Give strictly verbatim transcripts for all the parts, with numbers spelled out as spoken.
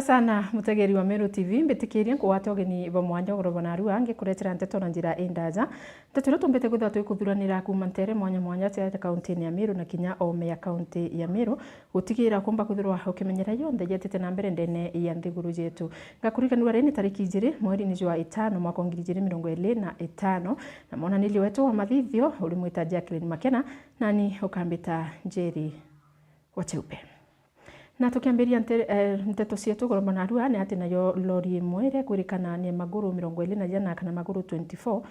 Sana mutegeri wa Meru T V, mbitikirie nkugwate ugeni bwa mwanya ugoro bwa narua ngikuretera nteto na njira indaja. Nteto iria tumbite kwithirwa twikuthuranira kuuma ntere mwanya mwanya cia kaunti-ini ya Meru na kinya ome ya kaunti ya Meru, gutigira kumba kwithirwa ukimenyera yonthe yetite na mbere ndene ya nthiguru yetu. Ngakurikanirwa ri ni tariki ijiri mweri-ini jwa itano mwaka wa ngiri ijiri mirongo iri na itano, na mwonaniria wetu wa mathithio uri mwita Jacqueline Makena, nani ukambita Njeri wa Cheupe. Na tukiambiria nte-, eh, nteto cietu, ugoro bwa narua ni ati nayo lori imwe iria ikwirikana ni maguru mirongo iri na jana kana maguru twenty-four,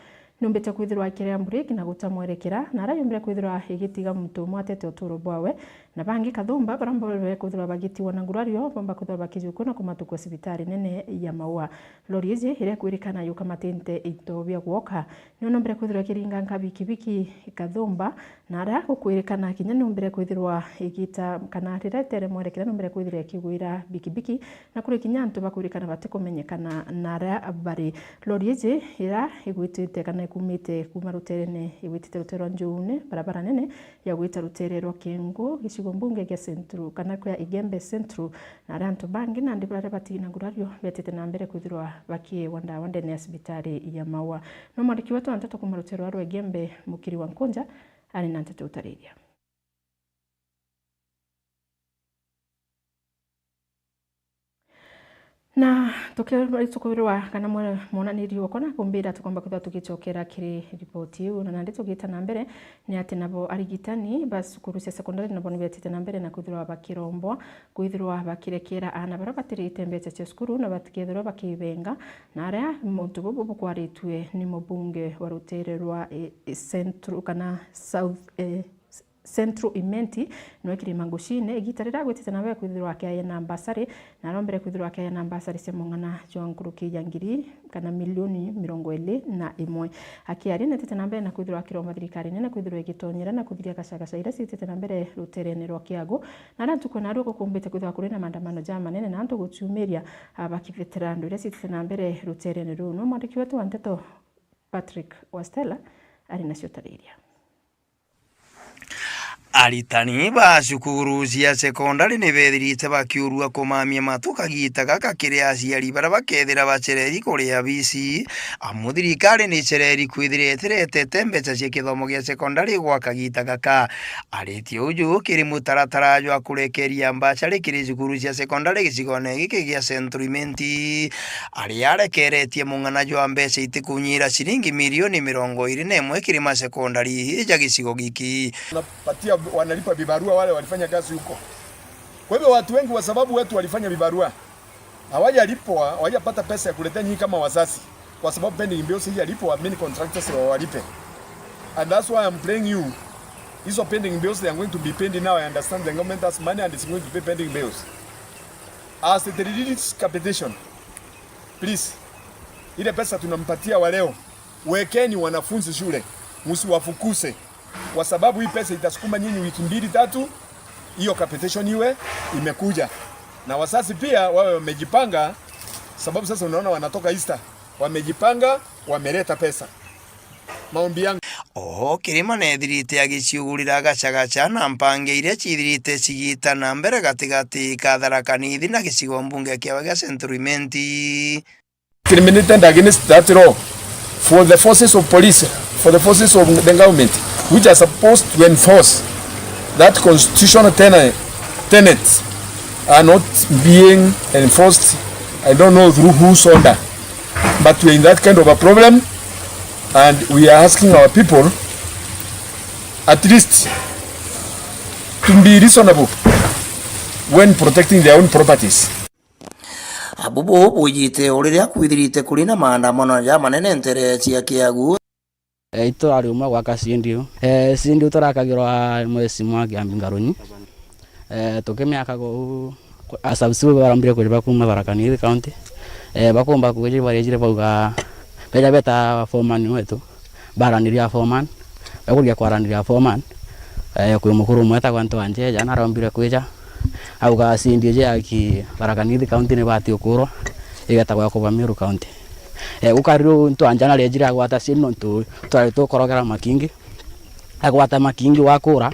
niumbite kwithirwa ikirea mbureki na guta mwerekera, na aria yumbire kwithirwa igitiga muntu umwe atete uturo bwawe, na bangi kathumba baria mbere kwithirwa bagitigwa na ngurario, bomba kwithirwa bakijukua na kumatukua cibitari nene ya Maua. Lori iji iria ikwirikana yukamatinte into bia gwoka, niyo nombere kwithirwa ikiringa nka bikibiki kathumba, na aria gukwirikana kinya niumbire kwithirwa igita, kana riria itere mwerekera niumbire kwithirwa ikigwira bikibiki, na kuri kinya antu bakwirikana batikumenyekana na aria bari. Lori iji iria igwitite kana ikumite kuuma ruterene, igwitite rutere rwa Njuune, barabara nene ya gwita rutere rwa Kiengu, gicigo mbunge gia Central, kana kia Igembe Central, na aria antu bangi nandi baria batiri na ngurario betite na mbere kwithirwa bakiegwa ndawa ndene ya cibitari ya Maua. No mwandiki wetu wa nteto kuuma rutere rwa Igembe, Mukiri wa Nkunja, ari na nteto utariria. Na tuki-, tukubirwa kana mwe-, mwonanirio ukona kumbira tukomba kwithirwa tugicokera kiri ripoti iu, na nandi tugita na mbere, ni ati nabo arigitani ba cukuru cia sekondari nabo ni betite na mbere na kwithirwa bakirombwa, kwithirwa bakirekera aana baria batirite mbeca cia cukuru na bakethirwa bakibenga, na aria muntu bubu bukwaritue ni mubunge wa rutere rwa, eh, Central kana South, eh, Central Imenti, nwe Kirima Ngucine, igita riria agwitite nawe kwithirwa akiaria na mbasari, na arombere kwithirwa akiaria na mbasari cia mung'ana jwa nkuruki ya ngiri kana milioni mirongo iri na imwe. Akiaria, netite na mbere na kwithirwa akiromba thirikari nene kwithirwa igitonyera na kuthiria gacagaca iria ciitite na mbere ruterene rwa Kiagu, na aria ntuku ya narua gukumbite kwithirwa kuri na maandamano ja manene na antu guciumiria, a, bakibetera andu iria ciitite na mbere ruterene ruu. No mwandiki wetu wa nteto Patrick Wastela ari nacio tariria. Aritani ba cukuru cia sekondari ni bethirite bakiurua kumamia matu kagita gaka kiri aciari baria bakethira bacereri kuria bisi, amu thirikari ni icereri kwithira itiretete mbeca cia kithomo gia sekondari gwa kagita gaka. Aritie uju kiri mutaratara jwa kurekeria mbacari kiri cukuru cia sekondari gicigone giki gia Central Imenti, aria arekeretie mung'ana jwa mbeca itikunyira ciringi milioni mirongo iri na imwe kiri masekondari ja gicigo giki. Wanapatia, wanalipa vibarua wale walifanya kazi huko. Kwa hivyo watu wengi, kwa sababu wetu walifanya vibarua, hawajalipwa, hawajapata pesa ya kuletea nyinyi kama wazazi, kwa sababu pending bills haijalipwa, main contractors wawalipe. And that's why I'm praying you, hizo pending bills, they are going to be paid now. I understand the government has money and is going to pay pending bills. As it relates capitation, please, ile pesa tunampatia wa leo, wekeni wanafunzi shule, msiwafukuze, kwa sababu hii pesa itasukuma nyinyi wiki mbili tatu, hiyo capitation iwe imekuja. Na wazazi pia wawe wamejipanga, sababu sasa unaona wanatoka Easter, wamejipanga, wameleta pesa. Maombi yangu. Oho, Kirima nethirite agiciugurira gacagaca na mpangi iria cithirite cigita na mbere gatigati ka Tharaka Nithi na gicigo mbunge kiawe gia Central Imenti. Discriminated against that law for the forces of police, for the forces of the government, which are supposed to enforce that constitutional tena-, tenets are not being enforced. I don't know through whose order, but we are in that kind of a problem, and we are asking our people at least to be reasonable when protecting their own properties. Abu buu bwijite o riria kwithirite kuri na maandamano jamanene ntere cia Kiagu. E, iturari umwe gwaka C N D U. E, C N D U turakagirwa mwesi mwa Kiambi Ngarunyi. E, tukimiakaga uu, a subs barambire kuriba kuma Tharaka Nithi County. E, bakumba kwiji barejire bauga, beja beta foreman wetu. Baraniria foreman, bakurugia kwaraniria foreman, eh, kwi mukuru umwe etagwa Ntwanje, jana arombire kwija, auga C N D U iji ya ki Tharaka Nithi County ni bati ukurwa, igetagwa ya kuba Meru County. Eh, gukari riu Ntwanje narejire agwata C N D U nontu twari tukorogera Makingi, agwata Makingi wakura,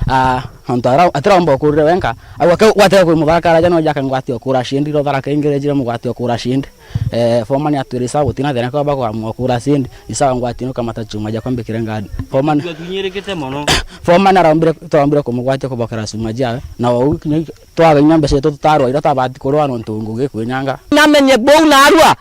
ah, Nontu ara-, atiraomba ukurire wenka, au ake gwatira kwi muthakara jana oja akangwati okura cindi, ro Tharaka ingi rejire mugwati okura cindi. Eh, foreman atwire, "Sawa, gutina thina, kwamba kwamua okura cindi, isawa ngwati nukamata chuma ja kwambikire ngadi." Foreman, tunyirikite mono. Foreman araumbire, twarombire kumugwatia kubokera chuma jawe, na ou kinya twaga inya mbeca itu tutarwa ira tabati kurwa nontu ngugi kwinyanga. Namenye bou narua.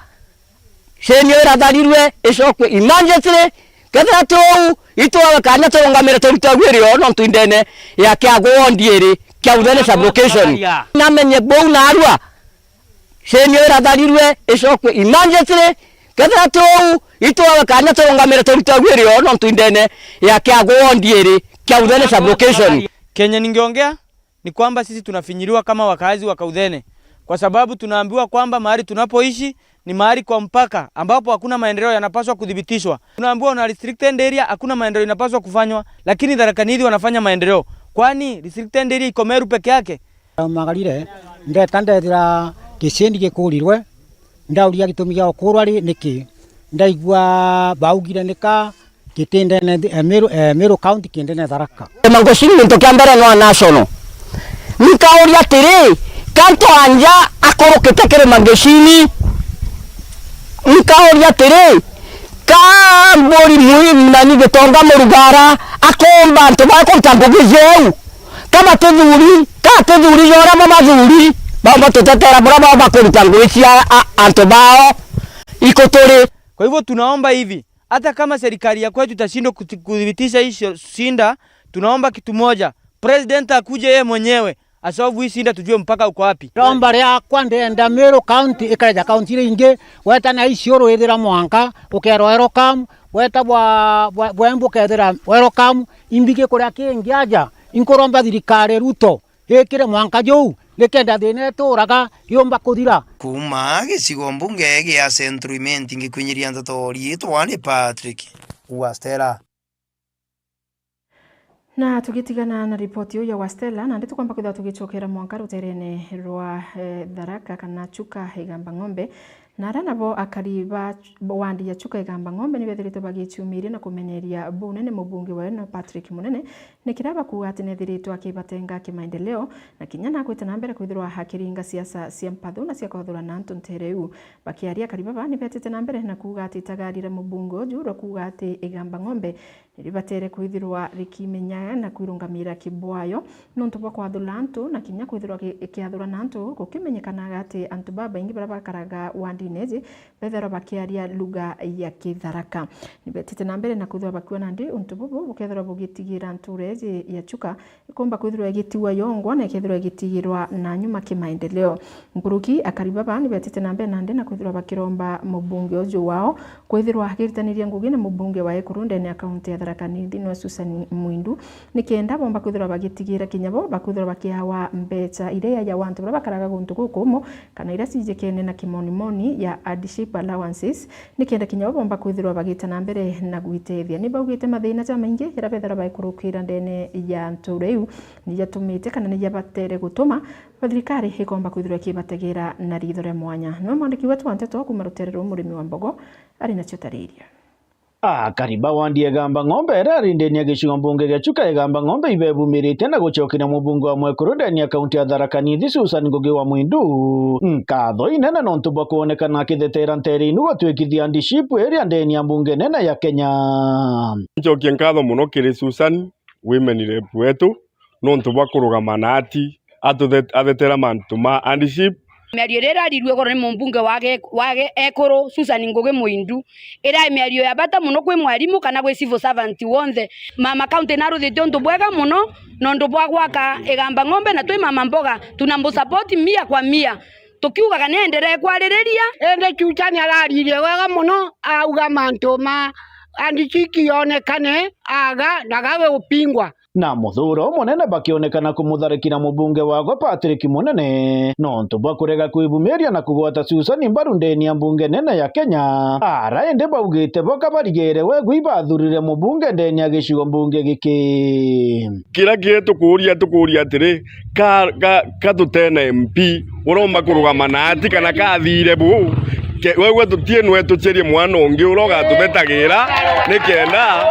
Ceni iratharirue icokwe emergency, kethira ti uu, itwawe kanya turungamire turute wiri o nontu indene ya Kiagu ward iri Kiauthene sub location. Namenye bou narua. Ceni iratharirue icokwe emergency, kethira ti uu, itwawe kanya turungamire turute wiri o nontu indene ya Kiagu ward iri Kiauthene sub location. Kenye ningeongea ni kwamba sisi tunafinyiliwa kama wakaazi wa Kauthene, kwa sababu tunaambiwa kwamba mahali tunapoishi ni mahali kwa mpaka ambapo hakuna maendeleo yanapaswa kuthibitishwa. Tunaambiwa una restricted area, hakuna maendeleo inapaswa kufanywa, lakini Tharaka Nithi wanafanya maendeleo. Kwani restricted area iko Meru peke yake? Ndaumagara, ndeta ndethira gicindi gikurirwe, ndauria gitumi gia gukurwa ri niki? Ndaigua baugire nika gitindene, eh, Meru, eh, Meru County kindene Tharaka. Kirima Ngocini gintu kia mbere no national. Nkauria atiri, ka antu anja akurukite Kirima Ngocini? Nkauria atiri, ka mburi mwi-, nani Gitonga Murugara akomba antu ba kuruta ngugi jeu? Ka batithuri, ka atithuri ja uria bamathuri, bau batutetera buria bau bakuruta ngugi cia a-, antu bao? Ikuturi. Kwa hivyo tunaomba hivi, hata kama serikali ya kwetu itashindwa kuti-, kuthibitisha hii sho-, shinda, tunaomba kitu moja, president akuje yeye mwenyewe, asolve hii shinda, tujue mpaka uko wapi. Romba riakwa, ndenda Meru County ikare ja county iria ingi, weta na Isiolo withira mwanka, ukerwa welcome, weta bwa, bwa, bwa Embu ukethira welcome, imbigi kuria kingi aja, inkuromba thirikari Ruto ikire mwanka juu, nikenda thina ituraga yumba kuthira. Kuuma gicigo mbunge gia Central Imenti, ngikwinyiria nteto riitwa ni Patrick Wastela. Na tugitigana na ripoti iu ya Wastela, nandi tukwamba kwithirwa tugicokera mwanka ruterene rwa, eh, Tharaka kana Chuka Igamba Ng'ombe, na aria nabo akari ba ch-, wandi ya Chuka Igamba Ng'ombe nibethiritwe bagiciumiria na kumenyeria bunene mubunge wa ino Patrick Munene, ni kiria bakuuga ati nethiritwe akibatenga kimaendeleo, na kinya nakwite na mbere kwithirwa akiringa siasa cia mpathu na cia kwathurana antu ntere iu. Bakiaria, akari baba nibetite na mbere na kuuga ati itagari ria mubunge uju rwa kuuga ati Igamba Ng'ombe niribatere kwithirwa rikimenya na kwirungamira kibwayo nontu bwa kwathura antu, na kinya kwithirwa ki-, ikiathurana antu gukimenyekanaga ati antu babaingi baria bakaraga wandine iji bethirwa bakiaria lugha ya Kitharaka. Nibetite na mbere na kwithirwa bakiuga nandi untu bubu bukethirwa bugitigira ntura iji ya Chuka ikomba kwithirwa igitigwa yongwa na ikethirwa igitigirwa na nyuma kimaendeleo. Nkuruki, akari baba nibetite na mbere nandi na kwithirwa bakiromba mubunge uju wao kwithirwa akiritaniria ngugi na mubunge wa ekuru ndene ya kaunti ya Tharaka Nithi niwe Susan Mwindu, nikenda bomba kwithirwa bagitigira kinya bo bakwithirwa bakiawa mbecha iria iajagwa antu baria bakaraga guntu gukumu kana iria cijikene na kimonimoni ya hardship allowances, nikenda kinya bo bomba kwithirwa bagita na mbere na gwitethia. Ni baugite mathina jamaingi jaria bethirwa baikurukira ndene ya ntura iu nijatumite kana nijabatere gutuma thirikari ikomba kwithirwa ikibategera na ritho ria mwanya. Niwe mwandiki wetu wa nteto kuuma rutere ruu Murimi wa Mbogo ari nacio tariria. Akari ba wandi ya Igamba Ng'ombe iria iri ndene ya gicigo mbunge gia Chuka Igamba Ng'ombe ibebumirite na gucokeria mubunge wa mwekuru ndene ya kaunti ya Tharaka Nithi Susan Ngugi wa Mwindu nkatho inene nontu bwa kwonekana akithetera ntere inu gutwikithia hardship iria ndene ya mbunge nene ya Kenya. Ncokie nkatho mono kiri Susan, women rep wetu, nontu bwa kurugama na ati atuthe-, athetera mantu ma hardship. Miario iria irarirue igoro ni mumbunge wa ge-, wa ge-, ekuru Susan Ngugi Mwindu, irari miario ya bata mono kwi mwarimu kana gwi civil servant wonthe. Mama County naruthitie untu bwega mono nontu bwa gwaka Igamba Ng'ombe, na twi mama mboga tunamsupport mia kwa mia, tukiugaga niendelee kwaririria. Indi Chucha niararirie wega mono, auga mantu ma hardship yonekane, aga na gawe upingwa. Na muthuro munene bakionekana kumutharikira mubunge wagwa Patrick Munene nontu bwa kurega kwibumiria na kugwata Susan mbaru ndene ya mbunge nene ya Kenya. Ara indi baugite boka barigere wegwi ibathurire mubunge ndene ya gicigo mbunge giki. Kiria kiri tukuria, tukuria atiri, ka, ka, ka tutena M P uromba kurugama na ati kana kathire bu? Ke-, wegwe tutie nwe tucerie mwana ungi uria ugatubetagira, nikenda,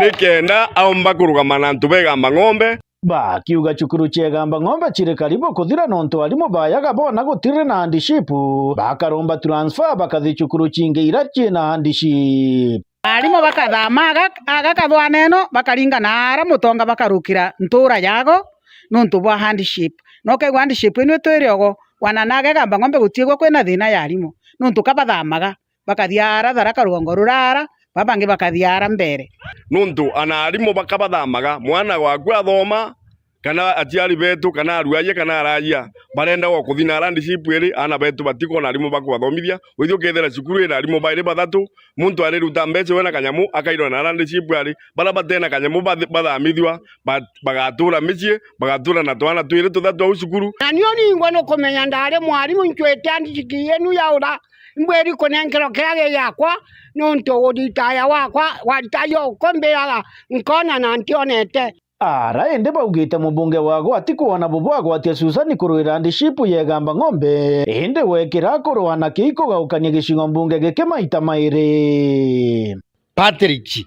nikenda aomba kurugama na antu ba Igamba Ng'ombe. Bakiuga cukuru cia Igamba Ng'ombe ciri karibu kuthira nontu arimu bayaga bona gutiri na handship, bakaromba transfer bakathi cukuru cingi ira cina handship. Arimu bakathama aga, aga Kathwaneno, bakaringa na ara Mutonga bakarukira ntura yago nontu bwa handship. Na ukaigua handship ino itwire ogo, wana na aga Igamba Ng'ombe gutiigwa kwina thina ya arimu, nontu ka bathamaga, bakathi ara Tharaka rugongo rurara, babangi bakathi ara mbere. Nontu ana arimu bakabathamaga, mwana waku athoma, kana aciari betu, kana aruaia, kana araia, barenda gwa kuthi na handship iri, ana betu batikona arimu ba kubathomithia. Withia ukethira cukuru ina arimu bairi bathatu, muntu ariruta mbeca we na kanyamu, akairwa na handship ari, bara batena kanyamu bathi-, bathamithua, ba-, bagatura micii, bagatura na twana twiri tuthatu au cukuru. Na nio ningwa nukumenya ndari mwarimu ncwite handship yenu ya ura mbwiri kunenkerwa kiria gi giakwa, nontu uritaya wakwa, waritaya uko mbiraga nkona na ntionete. Ara indi baugite mubunge wago atikwona bubu agwatia Susani kurwira handship ya Igamba Ng'ombe, indi wekira kurwa na kii kugaukania gicigo mbunge giki maita mairi. Patrick,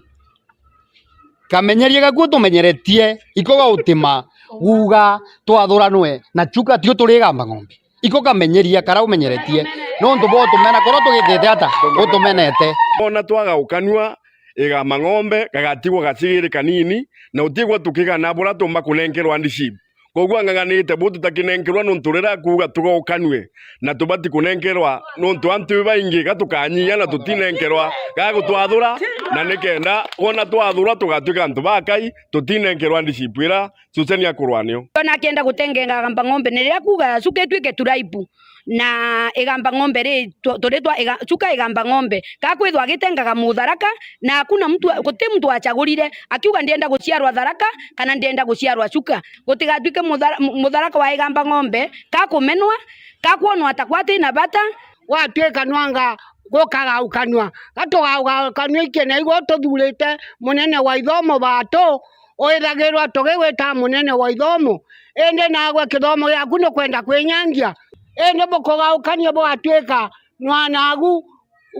kamenyeria gaku utumenyeretie, iko gautima guga twathuranwe na Chuka, tio turi Igamba Ng'ombe. Iko kamenyeria kara umenyeretie, nontu bo utumena, koro tugitite ata, utumenete. Ona twagaukanua, Igamba Ng'ombe gagatigwa gacigiri kanini, na utigwa tukigana bura tumba kunenkerwa handship. Koguo ang'ang'anite bu tutakinenkerwa nontu riria akuuga tugaukanue, na tubati kunenkerwa nontu antu baingi gatukanyia na tutinenkerwa, gagutwathura, na nikenda wona twathurwa tugatwika antu bakai, tutinenkerwa handship ira Susani akurwa nio. Ona akienda gutengenga Igamba Ng'ombe, ni riria akuuga Chuka itwike turaibu. Na Igamba Ng'ombe ri, tu-, turi twa Iga-, Chuka Igamba Ng'ombe. Ka kwithwa agitengaga Mutharaka, na hakuna mtu, guti mtu wachagurire, akiuga, "Ndienda guciarwa Tharaka, kana ndienda guciarwa Chuka." Gutigatwike Muthara-, Mu-, Mutharaka wa Igamba Ng'ombe, ka kumenwa, ka kwonwa ta kwatina bata. Gwatwika nwanga gukagaukanua, gatugaukanua iki na igwe ututhurite munene wa ithomo baatu, withagirwa tugigwita munene wa ithomo, indi naagwe kithomo giaku ni kwenda kwinyangia, indi bukugaukania bugatwika nwa naagu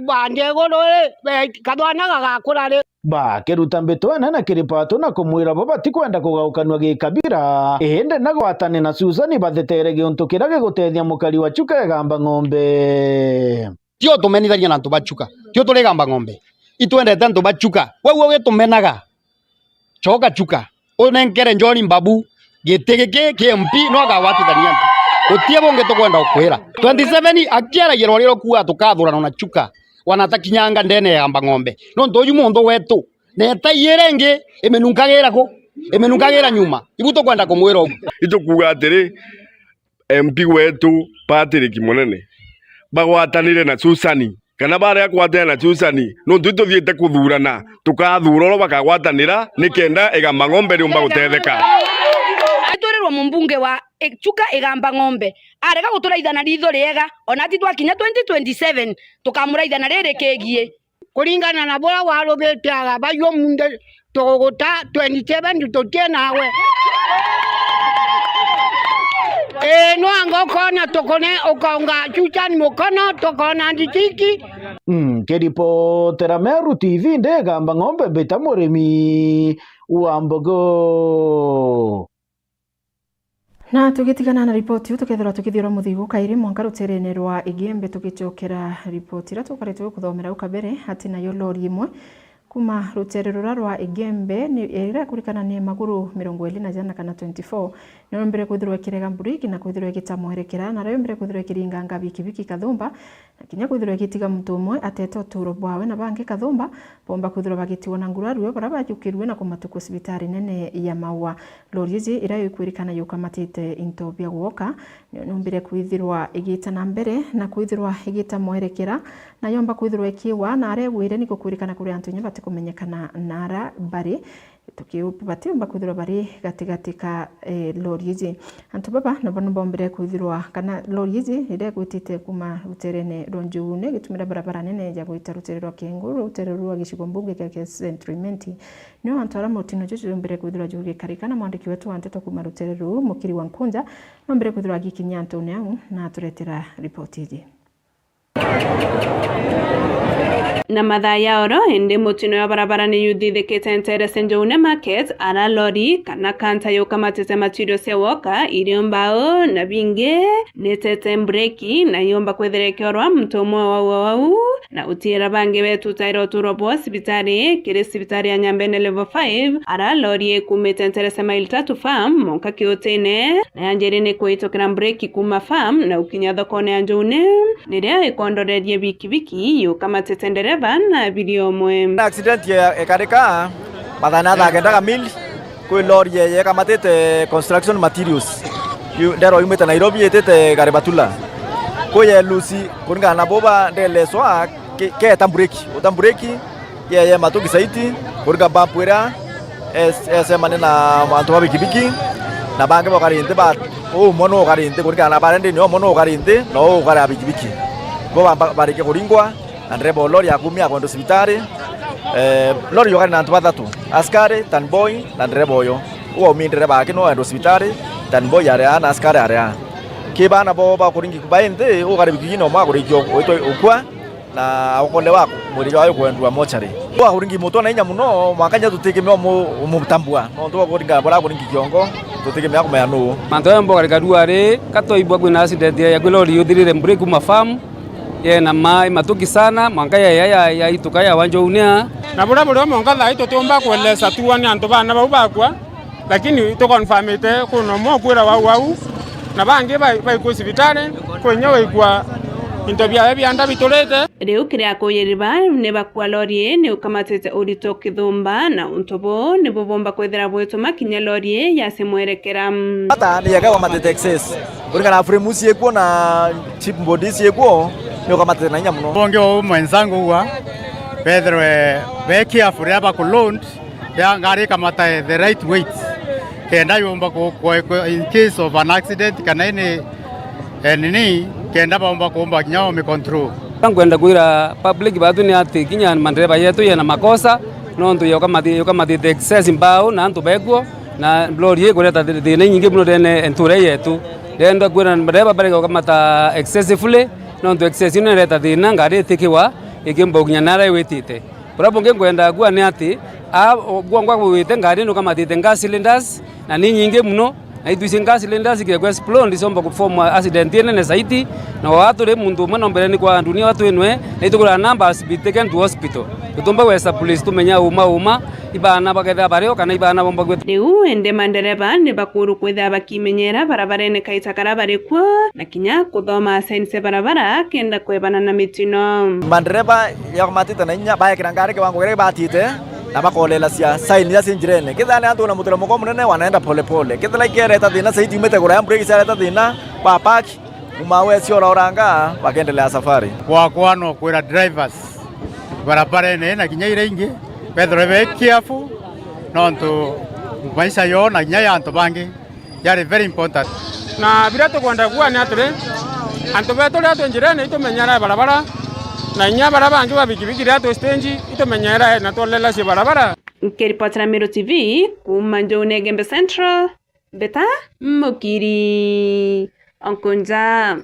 bande iguru ri, be-, kathwana gagakura ri. Bakiruta mbitwene na kiri Pato na kumwira bo batikwenda kugaukanua gikabira, indi na gwatane na Susani bathetere giuntu kiria gigutethia mukari wa Chuka Igamba Ng'ombe. Tio tumenithagia na antu ba Chuka. Tio turi Igamba Ng'ombe. Itwendete antu ba Chuka. Wau ugitumenaga. Coka Chuka. Unenkere John Mbabu giti giki ki M P, no akagwatithania antu. Gutie bungi tukwenda ukwira. Twenty seven akiaragia rwari rwa kuuga tukathurana na Chuka. Wana atakinyanga ndene ya Igamba Ng'ombe. Nontu uyu muntu wetu. Neta iire ingi iminunkagira ku? Iminunkagira nyuma. Ibu tukwenda kumwira ugu. Itukuuga atiri, M P wetu Patrick Munene bagwatanire na Susani, kana barega kugwatanira na Susani, nontu ituthiite kuthurana, tukathura uria bakagwatanira nikenda Igamba Ng'ombe riumba gutetheka. Atwirirwe mumbunge wa I-, Chuka Igamba Ng'ombe arega guturaithana ritho riega, ona ati twakinya twenty twenty seven tukamuraithana riri kigie. Kuringana na buria warugite aga baiyo munde tuguguta twenty seven tutie nawe. Ii, nwanga ukona tukone, ukaunga Chuchan mukono, tukona ndiciki. Mm, kiripotera Meru T V ndi Igamba Ng'ombe mbita murimi wa mbogo. Na tugitigana na ripoti iu, tukethirwa tukithiura muthigu kairi mwanka ruterene rwa Igembe. Tugicokera ripoti iria tukoretwe gukuthomera au kabere, ati nayo lori imwe kuma rutere rura rwa Igembe ni, iria ikurikana ni maguru mirongo iri na jana kana twenty-four, niyombire kwithirwa ikirega mburiki na kwithirwa igita mwerekera, nario yombire kwithirwa ikiringanga bikibiki Kathumba, na kinya kwithirwa igitiga muntu umwe atete uturo bwawe, na bangi Kathumba bomba kwithirwa bagitigwa na ngurarue, baria bajukirue na kumatukwa cibitari nene ya Maua. Lori iji iria ikwirikana yukamatite into bia gwoka, niyo niumbire kwithirwa igita na mbere na kwithirwa igita mwerekera, na yomba kwithirwa ikiwa na aria igwire, niko kwirikana kuri antu inya batikumenyekana na ara bari. Tukiu-, batiumba kwithirwa bari gatigati ka, eh, lori iji. Antu baba nabo nibombire kwithirwa, kana lori iji riria igwitite kuma ruterene rwa Njugune igitumira barabara nene ya gwita rutere rwa Kienguru, rutere rwa gicigo mbunge kia, kia Central Imenti. Nio antu aria mutino juju jumbire kwithirwa jugikarika, na mwandiki wetu wa nteto kuma rutere ruu, Mukiri wa Nkunja, nombire kwithirwa agikinyia antune au na aturetera ripoti iji. Na mathaa ya oro, indi mutino ya barabara ni yuthithikite Nterese Njoune Market, ara lori kana kanta yukamatite materials cia woka, irio, mbao na bingi, nitete mbureki na yumba kwithira ikiorwa muntu umwe wau wau, na utiira bangi betutaira uturo bwa cibitari, kiri cibitari ya Nyambene Level five, ara lori ikumite Nterese Mile Tatu Farm, monka kiutine, na yanjiri ni kuitukira mbureki kuma farm na ukinya thokone ya Njoune. Niria ikondorerie bikibiki yukamatite ndereba na abiria umwe. Accident ya-, ikarika mathaa na thaa kenda kamili, kwi lori ye-, yekamatite construction materials. Yu-, ndero yumite Nairobi itite Garibatula. Kwi yelusi kuringana na buba ndeleswa ke-, keta mbureki, uta mbureki, yeye matuki saiti, kuringa bump iria es-, esemania na antu ba bikibiki, na bangi bokari nthi ba, umwe nukari nthi, kuringana na baria ndini, umwe nukari nthi, na uu ukari a bikibiki. Bo bamba-, barikia kuringwa, na ndereba o lori akumia akwendwa cibitari. Eh, lori yokari na antu bathatu, askari, tanboy, na ndereba uyu. Uu aumie ndereba aki no endwa cibitari, tanboy ari aa, na askari ari aa. Ki bana bo bakuringi bai nthi, ukari bikibiki na umwe akurikia u-, ukua. Na ukolewa mwiri jwawe kwendwa mochari. Twakuringi mutwe na inya muno, mwanka nya tutikime umu-, umutambua. Nontu twakuringa bora kuringi kiongo, tutikime kumenya nuu. Mantu aya mboga rikarua ri, katwaigua kwina accident ya, ya kwi lori yuthirire mburi kuma farm, yena mai matuki sana, mwanka ya, ya, ya, ya ituka ya wanjo unia. Na buria burio mwanka thaa ii tutiumba kuelesa tuwa ni antu bana bau bakwa. Lakini tukonfamite kuna umwe ukwira wau wau, na bangi bai-, baikwa cibitari, kwi inya waikwa into biawe bia nda biturite. Riu kiria akuyiri ba ni bakua lori ni ukamatite urito kithumba, na untu buu nibu bumba kwithira bwituma kinya lori yacimwerekera. Bata ni yega wamatite excess. Kuringana na frame ciikuo na chip body ciikuo, ni ukamatite na inya muno. Bonge o mwenzangu uwa, bethirwe be careful riria bakuload, ya ngari ikamata the right weight, kenda yumba ku, ku, ku, in case of an accident kana any, eh, nini, kenda baumba kumba kinya umi control. Nkwenda kwira public batu ni ati kinya mandereba yetu yena makosa, nontu yoka mathi-, yoka mathite excess mbao na antu bekuo, na lori ikureta thi-, thina inyingi muno ndene ntura yetu. Ndenda kwira mandereba bareke gukamata excessively, nontu excess ino ireta thina, ngari itikiwa ikimba gukinya nara iwitite. Buria bungi nkwenda kua ni ati, a, gwongwa gwite ngari nukamatite gas cylinders, na ni nyingi muno, na itwisi gas cylinders ikegwa explode, icomba kuform accident inene zaidi, na wa turi muntu umwe no mbere ni kwa dunia watu inwe, na itukuraa numbers be taken to hospital. Tutumba gwesa police tumenya uma uma, ibana bakethira bario kana ibana bomba gwita. Riu indi mandereba ni bakuru kwithira bakimenyera barabarene kaita karia bari kuo, na kinya kuthoma signs cia barabara kenda kwebana na mitino. Mandereba yakumatite na inya, baekira ngari kiwango kiria ibatite, na bakolelacia sign iria ci njirene. Kethira ni antu na muteremko munene, wanaenda polepole. Kethira ikereta thina, saiti imite iguru ya mbureki ciareta thina, ba park, uma we ciora oranga, bakendelea safari. Gwakwa no kwira drivers barabarene na kinya iria ingi, bethirwe be careful, nontu maisha yoo na kinya ya antu bangi yari very important. Na biria tukwenda kuuga ni atiri, antu betu riria twi njirene itumenyere barabara, na inya baria bangi ba bikibiki riria twi stage itumenyere na twolelacie barabara. Nkiripotera Meru T V kuuma Njoune Igembe Central, Beta Mukiri, Onkunja.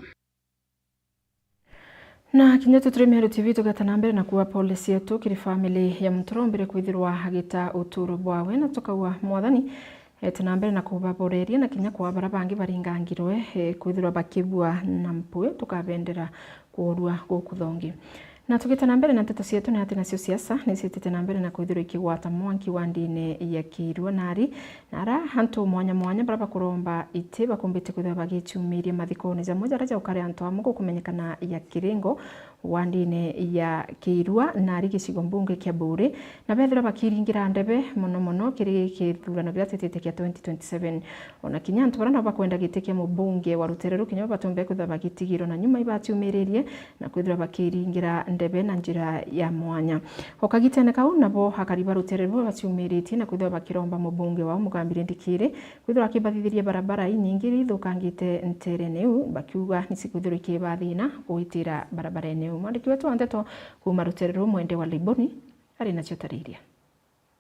Na kinya tuturi Meru T V tugeta na mbere na kuuga pole cietu kiri family ya muntu uria umbire kwithirwa agita uturo bwawe, na tukauga Mwathani ete na mbere na kubaboreria na kinya kwa baria bangi baringangirwe, eh, kwithirwa bakibua na mpwi, tukabendera kuurua guku thongi. Na tugita na mbere na nteto cietu, ni ati nacio siasa ni ciitite na mbere na kwithirwa ikigwata mwanki wa ndini ya Kiirua nari, na ara antu mwanya mwanya baria bakuromba iti bakumbite kwithirwa bagiciumiria mathikone jamwe jaria jaukari antu amwe gukumenyekana ya Kiringo wa ndini ya Kiirua nari gicigo mbunge kia Buuri, na bethirwa bakiringira ndebe mono mono kiri kithurano kiria twitite kia twenty twenty-seven. Ona kinya antu baria nabo bakwenda giti kia mubunge wa rutere ruu kinya bo batumbe kwithirwa bagitigirwa na nyuma ibaciumiririe na kwithirwa bakiringira ndebe na njira ya mwanya. O kagitene kau, nabo akari ba rutere ruu baciumiritie na kwithirwa bakiromba mubunge wao Mugambi Rindikiri kwithirwa akibathithiria barabara inyingi iria ithukangite nterene iu, bakiuga nicikwithirwa ikibathina gwitira barabarene iu. Mwandiki wetu wa nteto kuuma rutere ruu Mwende wa Liboni ari nacio tariria.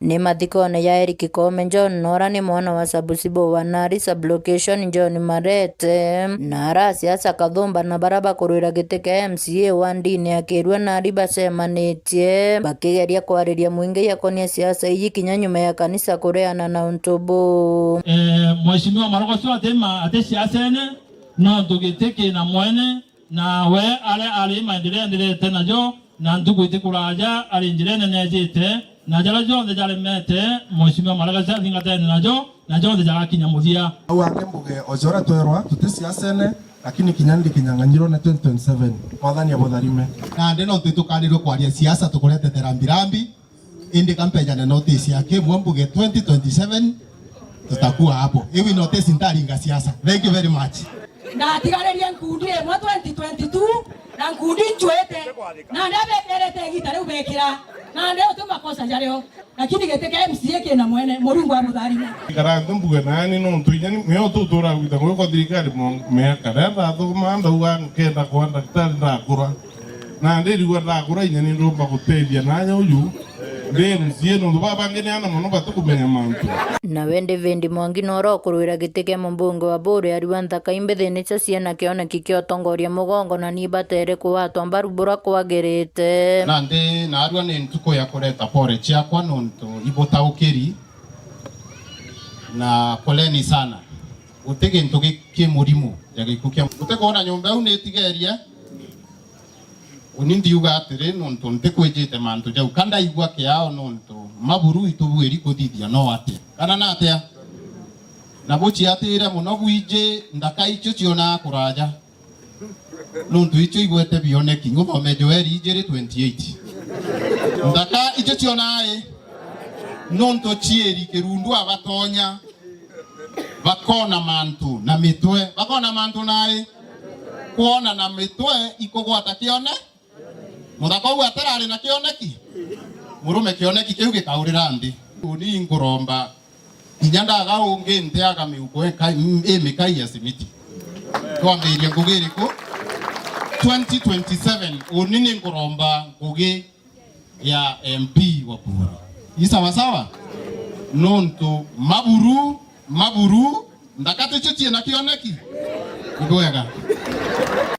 Ni mathikone ya Eric Koome John, na uria ni mwana wa Sabusibo wa Nari Sub-location John Marete, na ara asiasa Kathumba na baria bakurwira giti kia M C A wa ndini ya Kirua Nari bacemanitie bakigeria kwariria mwingi yakonia siasa iji kinya nyuma ya kanisa kureana na untu buu. Eh, Mheshimiwa Marogo cio atima ati siasene, nontu giti kina mwene, na we aria ari maendeleo endelete najo, na ntuku iti kuraja ari njira inene ejite, na jaria jonthe jaremete, Mheshimiwa Marogo cio athingatene najo, na jonthe jagakinya muthia. Au angi mbuge o jora twerwa tuti siasene, lakini kinya ndikinyang'anyirwo ni twenty twenty-seven. Mwathani abutharime. Nandi no twitukanirwe kwaria siasa tukuretete rambirambi, indi kampejane notice ya kimwe mbuge twenty twenty-seven tutakuwa hapo. Iwi notice ntaringa siasa. Thank you very much. Ndatigaririe nkundi imwe twenty twenty-two, na nkundi ncwite, na ndabekerete igita riu bekira, na ndeo tu makosa jario. Lakini giti kia M C A kina mwene, Murungu amutharime. Ikara nthi mbuge nani nontu inya ni mio tutura gwita ngugi kwa thirikari mo-, miaka. Riria ndathoma ndauga nkenda kwa ndagitari ndakura. Na ndirigua ndakura inya ni ndumba gutethia nanya uju. Ndi M C A nontu baba bangi ni ana mono batikumenya mantu. Nawe David Mwangi noro kurwira giti kia mumbunge wa Buuri ariwa nthaka imbithi nicio ciena kioneki kia utongoria mugongo na ni batere kugwatwa mbaru bura kwagirite. Nandi naarua ni ntuku ya kureta pore ciakwa nontu ibutaukiri, na poleni sana. Guti gintu gi-, ki murimu ja gikuu kia, guti kwona nyomba iu ni itigeria. Uni ndiuga atiri nontu ntikwijite mantu jau, ka ndaigua kiao nontu maburu itubuiri kuthithia no atia kana na atia. Na buciatire mono bwiji nthaka icio cionaa kuraja. Nontu icio igwete bioneki, nguthome Joeli ijiri twenty-eight. Nthaka icio cionaa i, nontu ciiri kirundu abatonya, bakona mantu na mitwe, bakona mantu na i, kwona na mitwe ikugwata kione. Muthaka uu atarari na kioneki, murume kioneki kiu gikaurira nthi. Uni nkuromba Kinya ndaga ungi nteaga miuko eka-, i mikai ya simiti. Twambirie ngugi iriku? Twenty twenty-seven, uni ni nkuromba ngugi ya M P wa Buuri. I sawa sawa? Nontu maburu, maburu, nthaka ticio ciina kioneki? Ni bwega.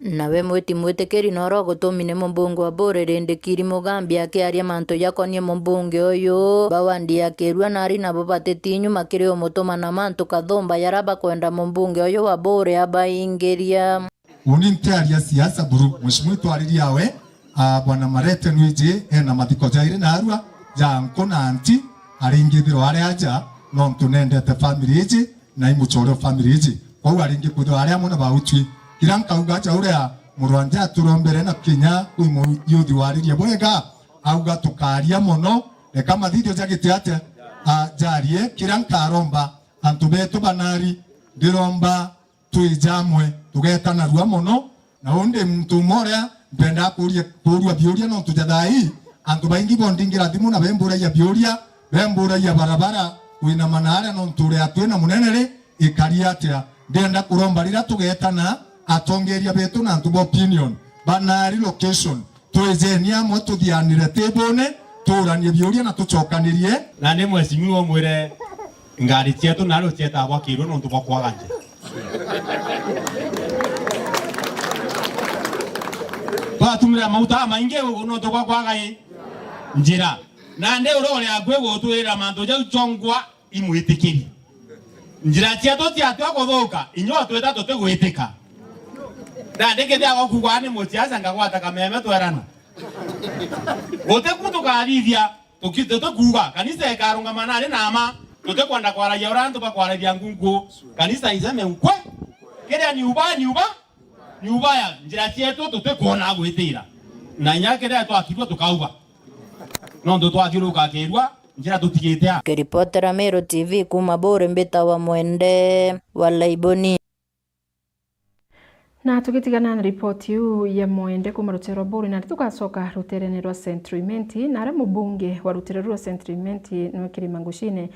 Nawe mwiti mwitikiri noro gutumine mumbunge wa Buuri Rindikiri Mugambi akiaria mantu jakonie mumbunge uyu, ba wandi ya Kirua nari nabo batitinyuma kiri umutuma na mantu kathumba jara bakwenda mumbunge uyu wa Buuri abaingiria. Uni ntiaria siasa buru, mheshimiwa itwariria we, a, bwana Marete nwiji ena mathiko jairi narua ja nku na anti, aringithirwa ari aja nontu nendete family iji, na imuchore family iji. Kwou aringi kwithirwa ari amwe na bautwi. Kira nkauga aja uria murwanja aturombere na kinya kwi muyuthi waririe bwega, auga tukaria mono, reka mathithio jagite atia, a, jarie. Kira nkaromba antu betu banari, ndiromba twija amwe, tugeeta narua mono, na undi muntu umwe uria mpendaa kuuria, kuurua biuria nontu ja thaa ii, antu baingi bondingira thimu na bemburagia biuria, bemburagia barabara, kwinama na aria nontu uria twina munene ri, ikari atia. Ndienda kuromba riria tugeetana atongeria betu na antu ba opinion, banari location, twijeni amwe tuthianire table-ni, tuuranie biuria na tucokanirie. Na ni mheshimiwa umwire ngari cietu nari ucietaga bwa Kirua nontu bwa kwaga njira. Twatumire mauta maingi nontu bwa kwaga i njira. Nandi uria uri akui gutwira mantu jau chongwa imwitikiri. Njira cietu ciatua kuthuka, inyuo twita tutigwitika. Nandi kethia gukugwa ni muciaca ngagwata kameme twerana. Guti ku tukathithia, tuki-, tutikuuga kanisa ikarungama nari na ma, tutikwenda kwaragia uria antu bakwaragia ngungu, kanisa iseme ukwe. Kiria ni uba, ni uba, ni ubaya, njira cietu tutikwona gwitira. Na inya kiria twakirua tukauga. Nontu twathiuruka Kirua, njira tutigite a. Kiripotera Meru T V kuuma Buuri, mbitawa Mwende wa Laiboni. Na tugitigana na ripoti iu ya Mwende kuuma rutere rwa Buuri, na tugacoka ruterene rwa Central Imenti, na aria mubunge wa rutere ruu rwa Central Imenti niwe Kirima Ngucine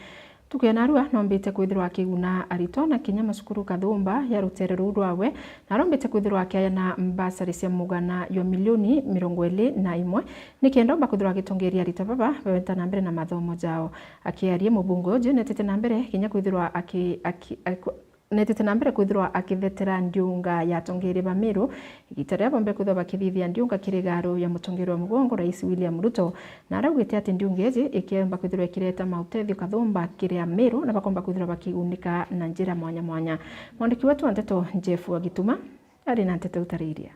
Ntuku ya narua, noombite kwithirwa akiguna aritwa na kinya macukuru kathumba ya rutere ruu rwawe, na arombite kwithirwa akiayana mbasari cia mugana jwa milioni mirongo iri na imwe, nikenda omba kwithirwa agitongeria aritwa baba baweta na mbere na mathomo jao. Akiaria, mubunge uju netete na mbere kinya kwithirwa aki-, aki-, aki-, netete na mbere kwithirwa akithetera ndiunga ya atongeria ba Meru, igita riria bombe kwithirwa bakithithia ndiunga kiri garu ya mutongeria wa mugongo, Rais William Ruto, na araugite ati ndiunga iji ikiomba kwithirwa ikireta mautethio kathumba kiri Ameru, na bakomba kwithirwa bakigunika na njira mwanya mwanya. Mwandiki wetu wa nteto, Jeff Wagituma, ari na nteto utariria.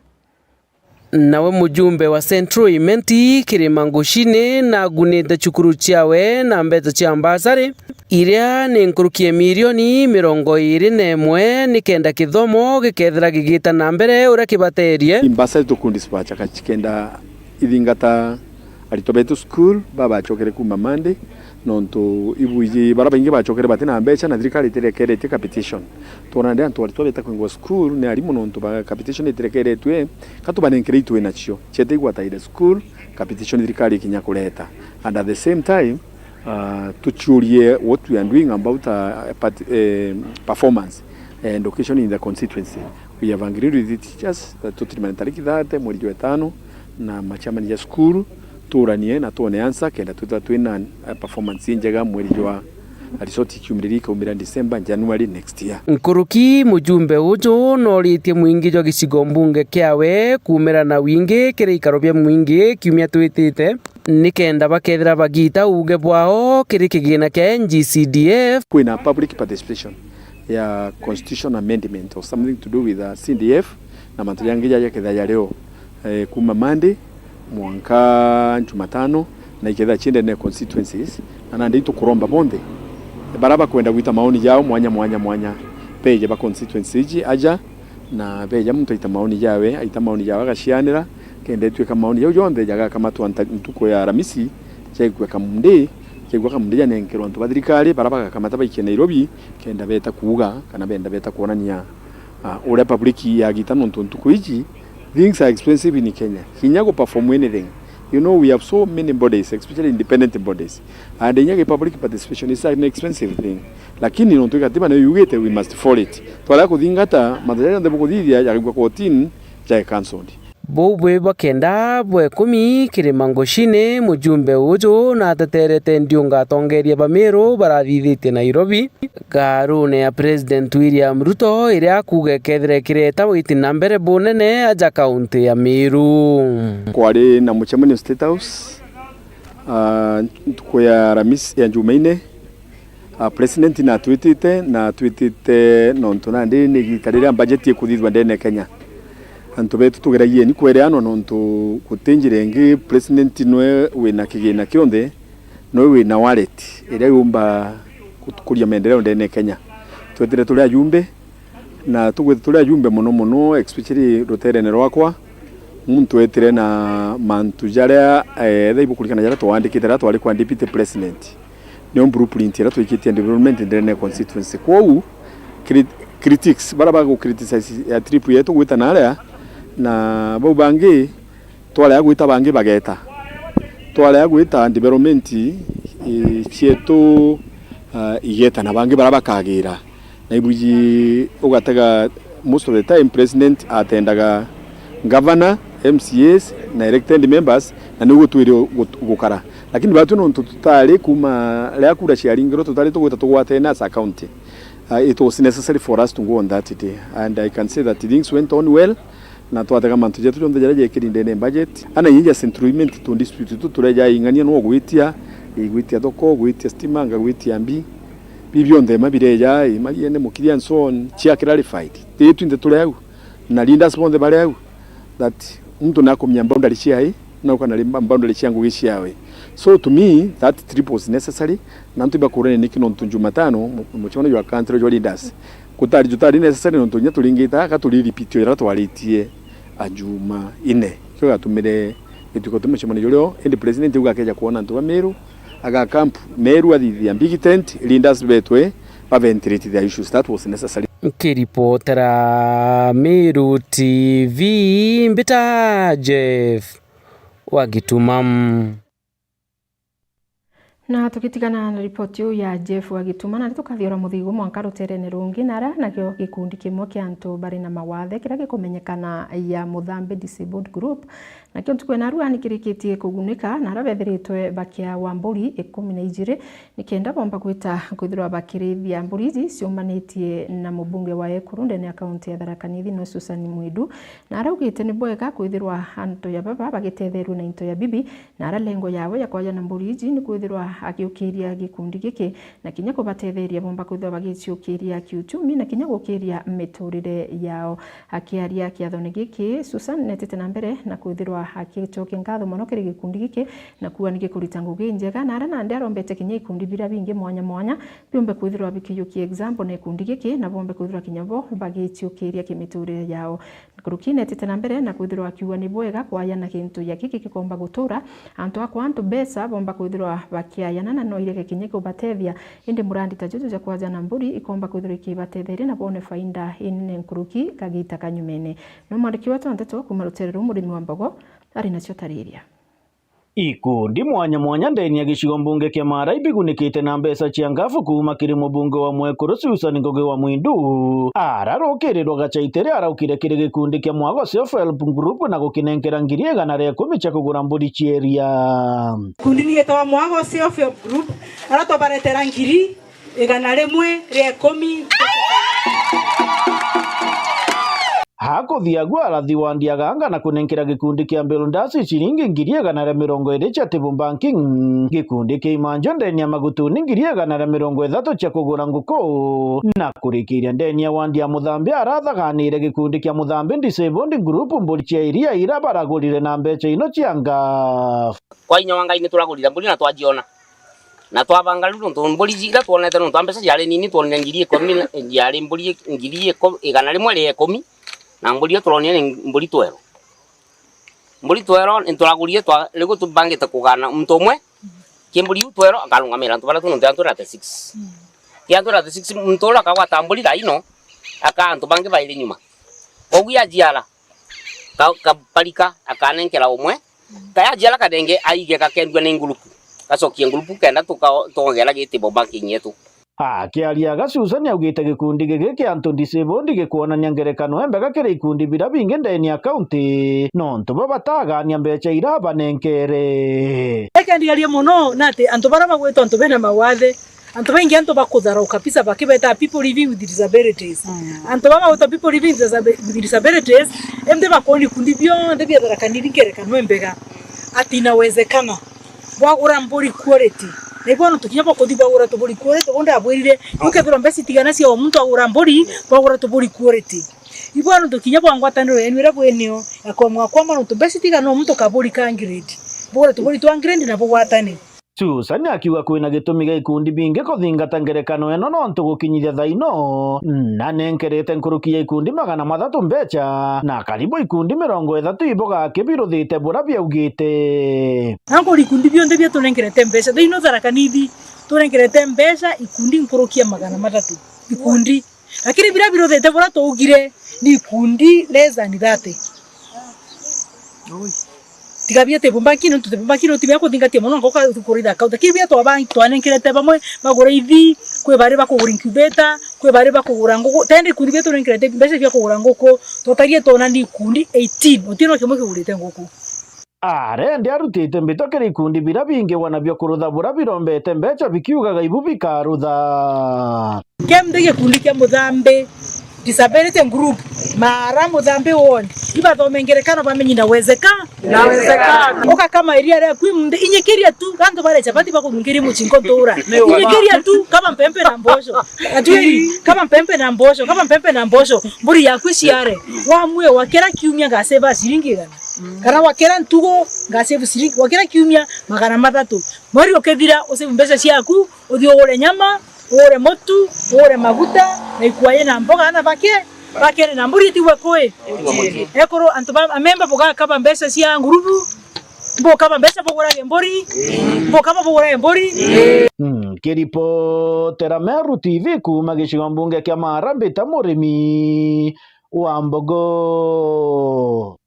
Nawe mujumbe wa Central Imenti, Kirima Ngucini, nagunite cukuru ciawe na mbeca cia mbasari, iria ni nkuruki ya milioni mirongo iri na imwe, nikenda kithomo gikethira gigita na mbere uria kibaterie. Mbasari tukundi sipachaka cikenda ithingata aritwa betu school babacokere kuma Monday, nontu ibuiji bara baingi bacokere bati na mbeca na thirikari itirekeretie capitation. Twona ndi antu aritwa beta kwingwa school ni arimu nontu ba capitation itirekeretue, ka tubanenkere itwi nacio ciete igwataire school, capitation thirikari ikinya kureta. And at the same time, uh, tuciurie what we are doing about, uh, part, eh, performance, eh, education in the constituency. We have agreed with the teachers that tutirimane tariki thirty mweri jwa itano na machairman ja cukuru, tuuranie na twone answer kenda twithirwa twina, eh, performance injega mweri jwa result kiumiriria ikaumira December, January next year. Nkuruki mujumbe uju nooritie mwingi jwa gicigo mbunge kiawe kuumira na wingi kiri ikaro bia mwingi kiumia twitite, nikenda bakethira bagita uuge bwao kiri kigina kia N G C D F. Kwina public participation ya constitution amendment or something to do with, uh, C D F na mantu jangi jaja kethira jario, eh, kuma Monday mwanka Jumatano, na ikethira ciendene constituencies, na nandi itukuromba bonthe bara bakwenda gwita maoni jao mwanya mwanya mwanya, beje ba constituency iji aja, na beja muntu aita maoni jawe, aita maoni jawe agacianira, kenda itwika maoni jau jonthe jagakamatwa nta-, ntuku ya Aramisi, jaigua kamundi, jaigua kamundi janenkerwa antu ba thirikari bara bagakamata baikie Nairobi, kenda beta kuuga kana benda beta kwonania, ah, uria public yagita, nontu ntuku iji things are expensive in Kenya. Kinya gu perform anything, you know, we have so many bodies, especially independent bodies, and inya gi public participation is an expensive thing. Lakini nontu gatiba niyo yugite, we must follow it. Twaria kuthingata, mantu jaria jonthe bukuthithia jakaigua kotini, jae cancelled. Buu bwi bwa kenda bwa ikumi Kirima Ngucini, mujumbe uju nateterete ndiunga atongeria ba Meru barathithitie Nairobi, garune ya President William Ruto, iria akuuga ikethira ikireta witi na mbere bunene aja kaunti ya Meru. Kwari na mucemanio State House, ah, ntuku ya Aramisi, ya Jumaine, Ah, president natwitite, natwitite nontu nandi ni igita riria budget ikuthithua ndene Kenya. Antu betu tugeragieni kwereanwa nontu guti njira ingi president nwe wina kigina kionthe, nwe wina wallet iria yumba gutukuria maendeleo ndene Kenya. Twetire turi ajumbe, na tugwite turi ajumbe mono mono, especially ruterene rwakwa, muntu etire na mantu jaria, eh, etha ibukurikana jaria twandikite riria twari kwa deputy president. Nio blueprint iria twikitie development ndene ya constituency. Kwou, cri-, critics, bara bagu criticize ya trip yetu gwita naria, na bau bangi, twarega gwita bangi bageta. Twarega gwita development, eh, cietu, ah, igeta na bangi bara bakagira. Na ibuji ugatega most of the time president atendaga governor, M C As na elected members, na niguo twiri gu-, gukara. Lakini batwi nontu tutari kuma riria kura ciaringirwe, tutari tugwita tugwatene as a county. Uh, it was necessary for us to go on that day, and I can say that things went on well. Na twatega mantu jetu jonthe jaria jekiri ndene budget. Ana inya ja Central Imenti tu district tu turia jaing'ania no gwitia, igwitia thoko, gwitia stima, nga gwitia mbi. Bi bionthe ma bireja, i mariene mukiri and so on, cia clarified. Ti twinthe turi au, na leaders bonthe bari au, that muntu nakumenya boundary ciae, na ukana ri boundary cia ngugi ciawe. So to me, that trip was necessary, na antu ibakurene niki nontu Jumatano, mu-, mucemanio jwa country jwa leaders, gutari, jutari necessary nontu inya turingite aka turi repeat jaria twaritie a Jumaine. Kio gatumire gituika tu mucemanio jurio, indi president uga akeja kwona antu ba Meru, aga camp Meru athithia big tent, leaders betwe, ba ventilate their issues. That was necessary. Nkiripotera Meru T V, mbita Jeff wa Gituma. Na tugitigana na ripoti iu ya Jeff wa Gituma, na tukathia ora muthigu mwanka ruterene rungi, na aria nakio gikundi kimwe kia antu bari na mawathe kiria gikumenyekana ya Muthambi Disabled Group, nakio ntuku ya narua nikirikitie kugunika, na aria bethiritwe bakiawa mburi ikumi na ijiri, nikenda bomba gwita kwithirwa bakirithia mburi iji ciumanitie na mubunge wa Ekuru ndene ya kaunti ya Tharaka Nithi, no Susan Mwidu, na araugite ni bwega kwithirwa antu ya baba bagitetheerua na into ya bibi, na ara lengo yawe ya kwayana mburi iji ni kwithirwa agiukiria gikundi giki na kinya kubatetheeria bomba kwithirwa bagiciukiria kiuchumi na kinya gukiria miturire yao. Akiaria kiathone giki, Susan netite na mbere na kwithirwa akicokia nkatho mono kiri gikundi giki, na kuuga ni gikurita ngugi injega, na ara nandi arombete kinya ikundi biria bingi mwanya mwanya biumbe kwithirwa bikiyukia example na gikundi giki, na bombe kwithirwa kinya bo bagiciukiria kimiturire yao. Nkuruki netite na mbere na kwithirwa akiuga ni bwega kwayana kintu ya giki gikomba gutura. Antu akwa antu mbeca bomba kwithirwa bakiayana na no irege kinya kubatethia. Indi murandi ta juju ja kwajana mburi ikomba kwithirwa ikibatetheria na bone faida inene nkuruki kagita kanyumene. No mwandiki wetu wa nteto kuuma rutere ruu Murimi wa Mbogo ari nacio tariria. Ikundi mwanya mwanya ndeni ya gicigo mbunge kia Mara ibigunikite na mbeca cia ngafu kuuma kiri mubunge wa Mwekuru Susan Ngugi wa Mwindu. Ara rukirirwa Gachaitiri araukire kiri gikundi kia Mwago Self Help Group na gukinenkera ngiri igana ria ikumi cia kugura mburi cia iria. Kundi ni gitawa Mwago Self Help Group, ara twabaretera ngiri igana rimwe ria ikumi. Akuthiagu arathi wa Ndiaganga na kunenkera gikundi kia Builders ciringi ngiri igana ria mirongo iri cia Table Banking, gikundi kia Imanjo ndeni ya Magutuni ngiri igana ria mirongo ithatu cia kugura nguku, na kurikiria ndeni ya wandi ya Muthambi arathaganire gikundi kia Muthambi Disabled Group mburi cia iria ira baragurire na mbeca ino cia ngaf. Kwa inya wa Ngai ni turagurire mburi na twajiona. Na twabanga riu nontu mburi iria twonete nontu wa mbeca ciari nini, twonire ngiri ikumi na, ciari mburi ngiri iku-, igana rimwe ria ikumi, na mburi iyo turonire ni mburi twero. Mburi twero ni turagurire twa, riu tubangite kugana muntu umwe, ki mburi iu twero akarungamira antu baria tu nontu antu thirty-six. Ki antu thirty-six, muntu uria akagwata mburi thaa ino, akaa antu bangi bairi nyuma. Koguo ajiara, ka-, kaparika akanenkera umwe, kaya ajiara karenge aige gakendua ni ngurupu, gacokie ngurupu kenda tuka-, twongera gitibo banking yetu. Akiaria aga, Susan augite gikundi giki kia antu disabled gikwonania ngerekano imbega kiri ikundi biria bingi ndeni ya kaunti, nontu bo batagania mbeca iria banenkere. Eke ndiarie mono na ati antu baria bagwitwa antu bena mawathe, antu baingi antu bakutharau kabisa bakibeta people living with disabilities. Mm. Antu baba bagwitwa people living with disabi-, with disabilities, indi bakoni ikundi bionthe bia Tharaka Nithi ngerekano imbega ati inawezekana bwagura mburi quality. Na ibo antu kinya bakuthi bagura tuburi quality, bo ndabwirire, ukethirwa mbeca itigana cia o muntu agura mburi, bagura tuburi quality. Ibo antu kinya bwa ngwataniro yenu iria bwinio ya kwamwa kwamwa nontu mbeca itigana o muntu kaburi ka grade. Bugure tuburi twa grade na bugwatane. Susan akiuga kwina gitumi gia ikundi bingi kuthingata ngerekano ino nontu gukinyithia thaa ino, na nenkerete nkuruki ya ikundi magana mathatu mbeca, na karibu ikundi mirongo ithatu ibo gaki biruthite buria biaugite. Na nkuri ikundi bionthe bia tunenkerete mbeca, thaa ino Tharaka Nithi tunenkerete mbeca ikundi nkuruki ya magana mathatu. Ikundi. Lakini biria biruthite buria tuugire ni ikundi less than thirty. Tiga bia table banking, nontu table banking no ti bia kuthingatia mono, nonka ukakuritha account. Lakini bia twaba-, twanenkerete bamwe, bagura ithi, kwi bari bakugura incubator, kwi bari bakugura nguku. Tende ikundi bia tunenkerete mbeca bia kugura nguku, twatarie twona ni ikundi eighteen, uti no kimwe kigurite nguku. Arendi arutite mbitwa kiri ikundi biria bingi wanabio kurutha buria birombete mbeca bikiugaga ibu bikarutha. Kemde gikundi kia Muthambi Disability Group, Mara Muthambi Ward, ibathome ngerekano bamenyi na wezeka. Na wezeka. Uka kama iria ria kwi mde, inyikiria tu, gantu bare chapati bakurungirie muchinko ntura. Inyikiria tu, kama mpempe na mboco. Atwiri, kama mpempe na mboco, kama mpempe na mboco. Mburi yaku iciare. Wamue wa kira kiumia ngaseva ciringi igana. Kana wa kira ntugu ngasave ciringi, wa kira kiumia magana mathatu. Mweri ukithira, usave mbeca ciaku, uthii ugure nyama, ugure mutu, ugure maguta, na ikwaye na mboga, ana bake, bakere na mburi itigwe kui. Ekuru antu ba, amemba bugakaba mbeca cia ngurubu, bukaba mbeca bugurage mburi, bukaba bugurage mburi. Mm, kiripotera Meru T V kuuma gicigo mbunge kia Mara, mbita Murimi wa Mbogo.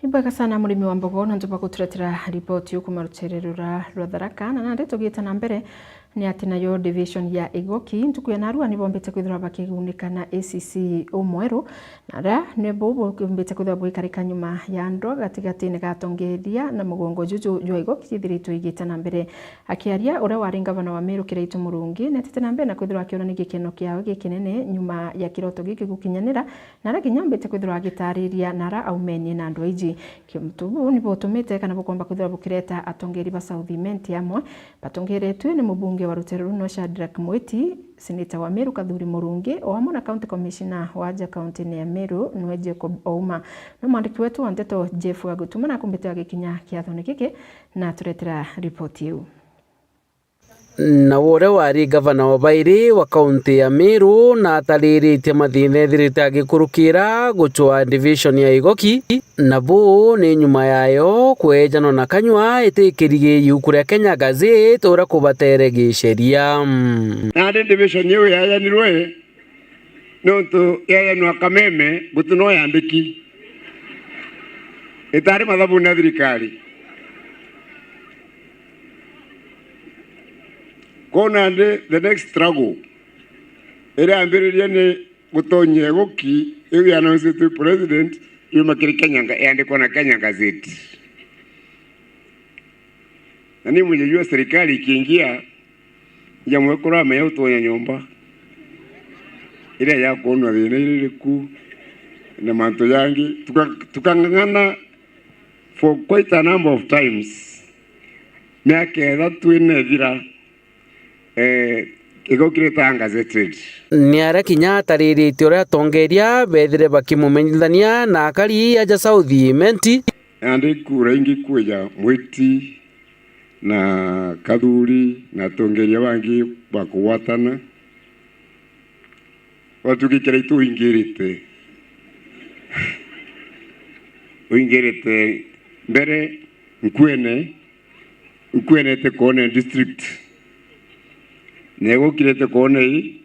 Ibwega sana murimi wa mbogo nontu bwa guturetera ripoti iu kuma rutere rura rwa Tharaka, na nandi tugiita na mbere ni ati nayo division ya Igoki ntuku ya narua ni bombite kwithirwa bakigunika na A C C umweru, na aria ni buu bumbite kwithirwa bwikarika nyuma ya ndwa gatigatine ga atongeria na mugongo juju jwa Igoki jithiritwe igiita na mbere. Akiaria uria wari ngavana wa Meru Kiraitu Murungi, netite na mbere na kwithirwa akionania gikeno kiawe gikinene nyuma ya kiroto giki gukinyanira, na aria kinya ambite kwithirwa agitariria na aria aumenie na andu aiji. Kiuntu buu ni butumite kana bukomba kwithirwa bukireta atongeri ba South Imenti amwe batongeretue ni mubunge wa rutere ruu nwe Shadrack Mwiti, seneta wa Meru Kathuri Murungi, o amwe na county commissioner wa aja kauntine ya Meru nwe Jacob Ouma. No mwandiki wetu wa nteto Jeff Wagutuma nakumbite agikinya kiathone giki na aturetera ripoti iu. Nawe uria wari ngavana wa bairi wa kaunti ya Meru na atariritie mathina ethirite agikurukira gucwa division ya Igoki, na buu ni nyuma yayo kwejanwa na kanyua iti ikirigi iu kuria Kenya Gazette uria kubatere giceria. Nandi division iu yayanirwe nontu yayanwa kameme, guti no yandiki. Itari mathabuni ya thirikari. Kwou nandi the next struggle iria yambiririe ni gutonyia Igoki iu ya announcetwe president yuma kiri Kenya Ga-, yandikwa na Kenya Gazette. Na ni mujejua serikali ikiingia, ja mwekuru amenya gutonya nyomba iria ya kwonwa thina iririku na mantu jangi. Tuka-, tukang'ang'ana for quite a number of times. Miaka ithatu ina ithira, eh, Igoki ritagazetted. Ni aria kinya atariritie uria atongeria bethire bakimumenyithania na akari aja South Imenti. Nandi kura ingi kwija Mwiti na Kathuri na atongeria bangi bakugwatana, batuki Kiraitu uingirite. Uingirite mbere Nkuene, Nkuene iti koone district, na Igoki iti koone i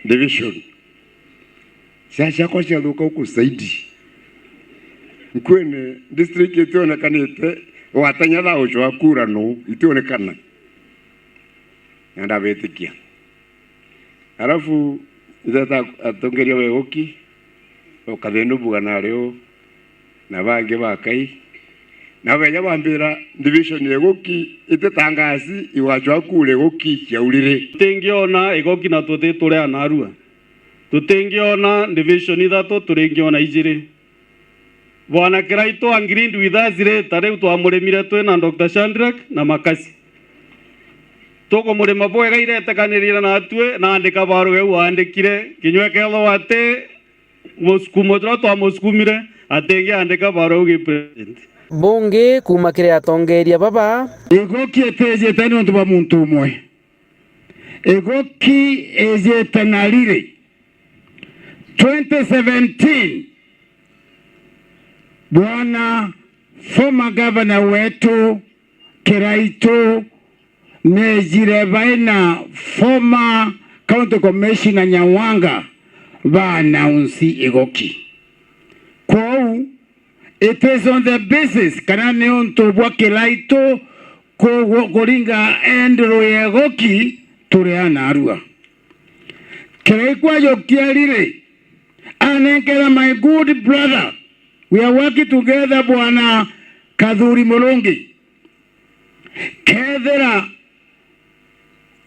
division. Cia ciakwa ciathuka guku zaidi. Nkuene district itionekanite, watanya thaa ucwa kura nu, itionekana. Na ndabitikia. Alafu itheta atongeria ba Igoki, ukathinu buga nario, na bangi bakai. Na beja bambira division ya Igoki ititangasi, igwacwa kura Igoki ciaurire. Tutingiona Igoki na tuti turi a narua. Tutingiona division ithatu, turingiona ijiri. Bwana Kiraitu agreed with us later, riu twamurimire twi na Doctor Shadrack na Makasi. Tukumurima bwega iretekanirire natwi, na andika barua iu waandikire, kinya ikethirwa ati musukumo juria twamusukumire, atingiandika barua iu gi president. Bungi kuuma kiri atongeria baba. Igoki itijite niuntu bwa muntu umwe. Igoki ijite na riri. Twenty seventeen, bwana former governor wetu Kiraitu nejire baina former county commissioner Nyawanga ba announce Igoki. Kwou, it is on the basis kana ni untu bwa Kiraitu ku-, ku-, kuringa endro ya Igoki turi a narua. Kiraitu ajukia riri, anenkera my good brother, we are working together, bwana Kathuri Murungi. Kethira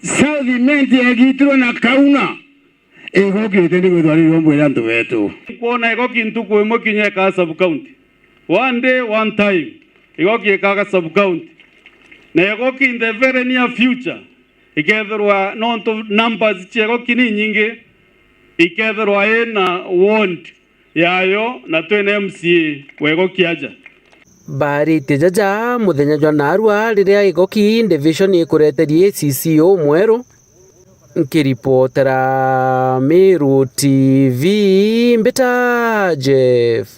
South Imenti yagitirwe na kauna, Igoki itindi kwithwa ri riombo ria antu betu. Kwona Igoki ntuku imwe kinya ikaa sub county. One day, one time. Igoki ikaga sub county. Na Igoki in the very near future, ikethirwa nontu numbers cia Igoki ni nyingi, ikethirwa ina ward yayo na twina M C A wa Igoki aja. Baaritie jaja muthenya jwa narua riria Igoki division ikureterie A C C umweru. Nkiripotera Meru T V, mbita Jeff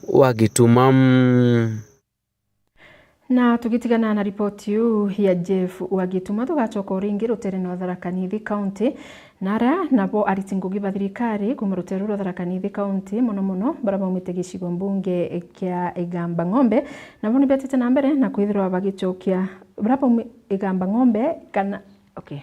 wa Gituma. Na tugitigana na ripoti iu ya Jeff wa Gituma, tugacoka o ringi rutere rwa Tharaka Nithi County, na aria nabo ariti ngugi ba thirikari kuuma rutere rwa Tharaka Nithi County, mono mono baria baumite gicigo mbunge kia Igamba Ng'ombe, nabo ni betite na mbere na kwithirwa bagicokia baria baumi-, Igamba Ng'ombe kana Okay.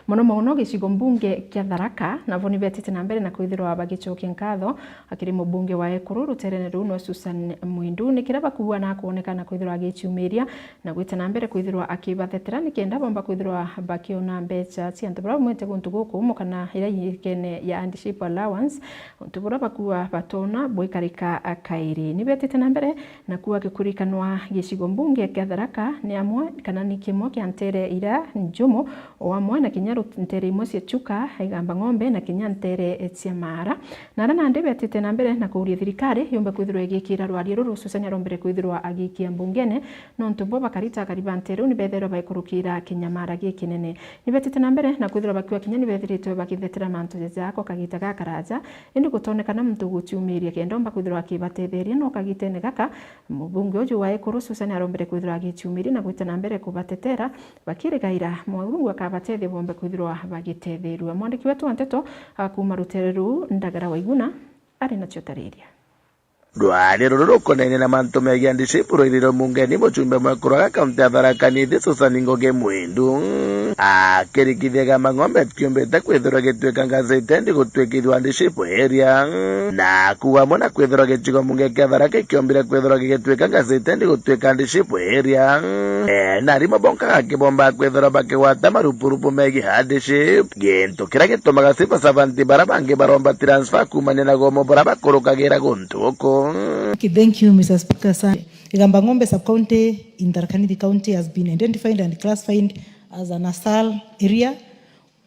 Mono mono gicigo mbunge kia Tharaka, nabo ni betite na mbere na kwithirwa bagicokia nkatho akiri mubunge wa ekuru ruterene ruu nwe Susan Mwindu, ni kiria bakuuga na akwoneka na kwithirwa agiciumiria na gwita na mbere kwithirwa akibathetera, ni kenda bomba kwithirwa bakiona mbecha cia antu baria baumite guntu gukumu kana iria iikene ya hardship allowance, untu buria bakuuga batona bwikarika kairi. Ni betite na mbere na kuuga gikurikanwa gicigo mbunge kia Tharaka ni amwe kana ni kimwe kia ntere iria njumu, o amwe na kinya ru-, ntere imwe cia Chuka, Igamba Ng'ombe na kinya ntere cia Maara. Na aria nandi betite na mbere na kuuria thirikari yumbe kwithirwa igikira rwaria ruru, hususan arombere kwithirwa agikia mbungene, nontu bo bakarita akari ba ntere iu ni bethairwa baikurukira kinyamara gikinene. Ni betite na mbere na kwithirwa bakiuga kinya ni bethiritwe bagithetera mantu jaja kwa kagita gakaraja, indi gutonekana muntu uguciumiria kenda omba kwithirwa akibatetheria no kagitene gaka. Mubunge uju wa ekuru Susan arombere kwithirwa agiciumiria na gwita na mbere kubatetera, bakirigaira Murungu akabatethia bombe kwithirwa bagitethirua. Mwandiki wetu wa nteto a kuuma rutere ruu, Ndagara Waiguna, ari nacio tariria. Rwaria ruru rukonaine na mantu megie hardship rwairire mungeni mucumbe mwekuru aga kaunti ya Tharaka Nithi, Susan Ngugi Mwindu. Akirikithia Igamba Ng'ombe kiumbite kwithirwa gitwika ngazi itendi gutwikithua hardship area, na kuuga amwe na kwithirwa gicigo mbunge kia Tharaka ikiombire kwithirwa gigitwika ngazi itendi gutwika hardship area, ena arimo bonka gakibomba kwithirwa bakigwata marupurupu megie hardship, gintu kiria gitumaga civil servant baria bangi baromba transfer kuumania na gomo buria bakurukagira guntu guku. Thank you, Mister Speaker, sir. Igamba Ng'ombe sub-county in Tharaka Nithi County has been identified and classified as an ASAL area.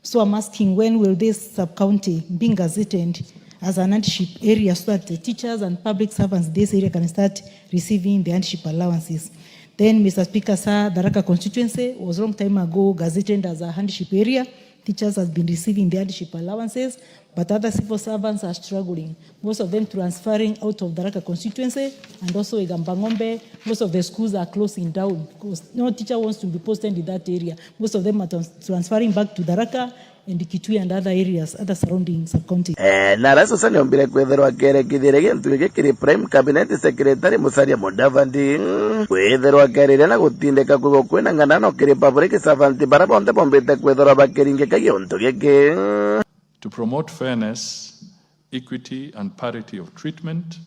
So I'm asking, when will this sub-county be gazetted as an hardship area so that the teachers and public servants in this area can start receiving the hardship allowances? Then, Mister Speaker, sir, Tharaka constituency was long time ago gazetted as a hardship area. Teachers has been receiving the hardship allowances, but other civil servants are struggling. Most of them transferring out of Tharaka constituency and also Igamba Ng'ombe. Most of the schools are closing down because no teacher wants to be posted in that area. Most of them are trans-, transferring back to Tharaka and Kitui and other areas, other surrounding sub-counties. Eh, na aria Susan ombire kwithirwa akerekithirie gintu giki kiri Prime Cabinet Secretary Musalia Mudavadi, kwithirwa akerire na gutindika kwigwa kwina ng'anano kiri public servant baria bonthe bombite kwithirwa bakiringika gintu giki. To promote fairness, equity and parity of treatment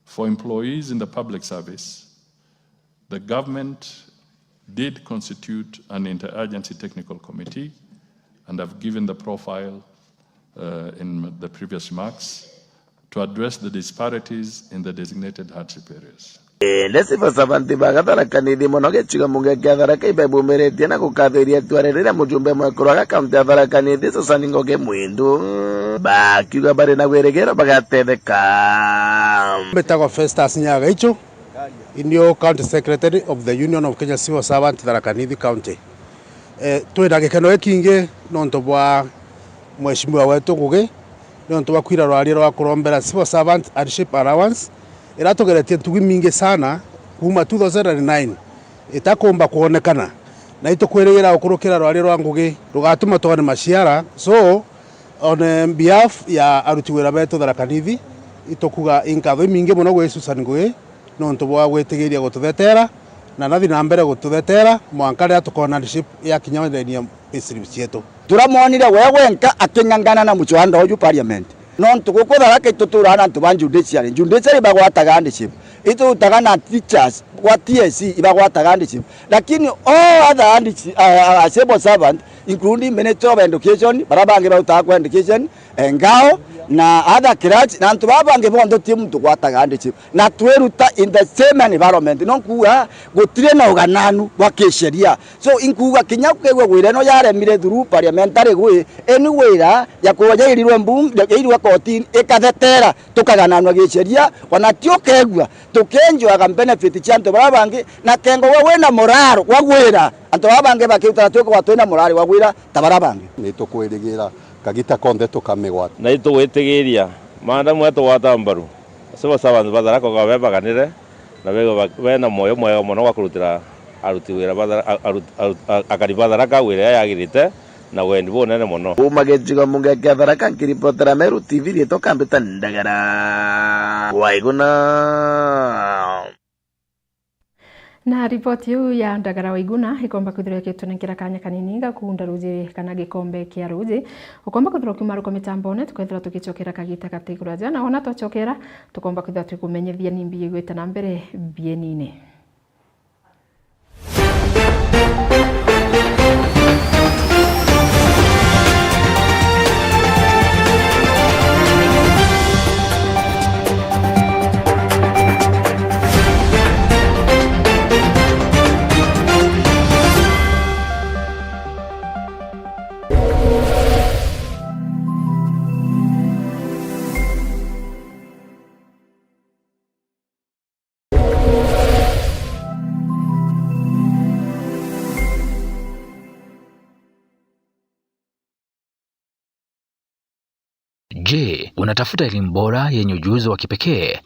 for employees in the public service, the government did constitute an interagency technical committee, and I've given the profile, uh, in the previous remarks, to address the disparities in the designated hardship areas. Indi civil servant ba Tharaka Nithi mono gicigo mbunge kia Tharaka ibebumiritie na gukathiria itua riria mujumbe mwekuru aga kaunti ya Tharaka Nithi Susan Ngugi Mwindu, bakiuga bari na wirigiro bagatetheka. Mbitagwa Festus Nyagaichu, Indio County Secretary of the Union of Kenya Civil Servant Tharaka Nithi County. Eh, twina gikeno gikingi nontu bwa Mheshimiwa wetu Ngugi, nontu bwa kwira rwaria rwa kurombera civil servant hardship allowance, ira tugeretie ntugi mingi sana kuuma two thousand and nine itakumba kwonekana, na itukwirigira gukurukira rwaria rwa Ngugi rugatuma twone maciara. So, on, eh, behalf ya aruti wira betu Tharaka Nithi, itukuga inkatho imingi mono gwi Susan Ngugi nontu bwa gwitigiria gututhetera, na nathi na mbere gututhetera mwanka riria tukoona hardship yakinya ndeni ya payslip cietu. Turamonire we wenka aking'ang'ana na mucwanda uju parliament. Nontu guku Tharaka ituturaa na antu ba judiciary. Judiciary ibagwataga hardship. Iturutaga na teachers gwa T S C ibagwataga hardship. Lakini all other hardship, uh, uh, civil servant, including Ministry of Education, baria bangi barutaga kwa education, engao, na other clergy, na antu baa bangi bonthe ti muntu gwataga hardship. Na twiruta in the same environment. No nkuuga gutiri na ugananu bwa kisheria. So, inkuuga kinya ukeigua wira ino yaremire through parliamentary gwi, any wira ya kuuga yairirwe mbunge, yairirwe kotini, ikathetera, tukagananwa gisheria, ona ti ukeigua, tukenjoyaga benefit cia antu baria bangi, na kengo we wina moraro wa gwira antu baria bangi bakiruta, na twikagwa twina moraro wa gwira ta baria bangi. Ni tukwirigira kagita konthe tukamigwata. Na itugwitigiria, madam, we tugwata mbaru, civil servants ba Tharaka ugabebaganire, Na bego ba-, bena moyo mwega mono gwa kurutira aruti wira ba Thara-, a-, aruti, aruti, a-, akari ba Tharaka wira iria yagirite na wendi bunene mono. Kuuma gicigo mbunge kia Tharaka, nkiripotera Meru T V, riitwa Kambita Ndagara Waiguna. Na ripoti iu ya Ndagara Waiguna ikomba kwithirwa ikitunenkera kanya kanini ga kuunda ruuji kana gikombe kia ruuji. Ukomba kwithirwa ukiuma ruko mitambone, tukethirwa tugicokera kagita gati kuraja, na wona twacokera, tukomba kwithirwa twikumenyithia nimbi igwite na mbere bienine. Je, unatafuta elimu bora yenye ujuzi wa kipekee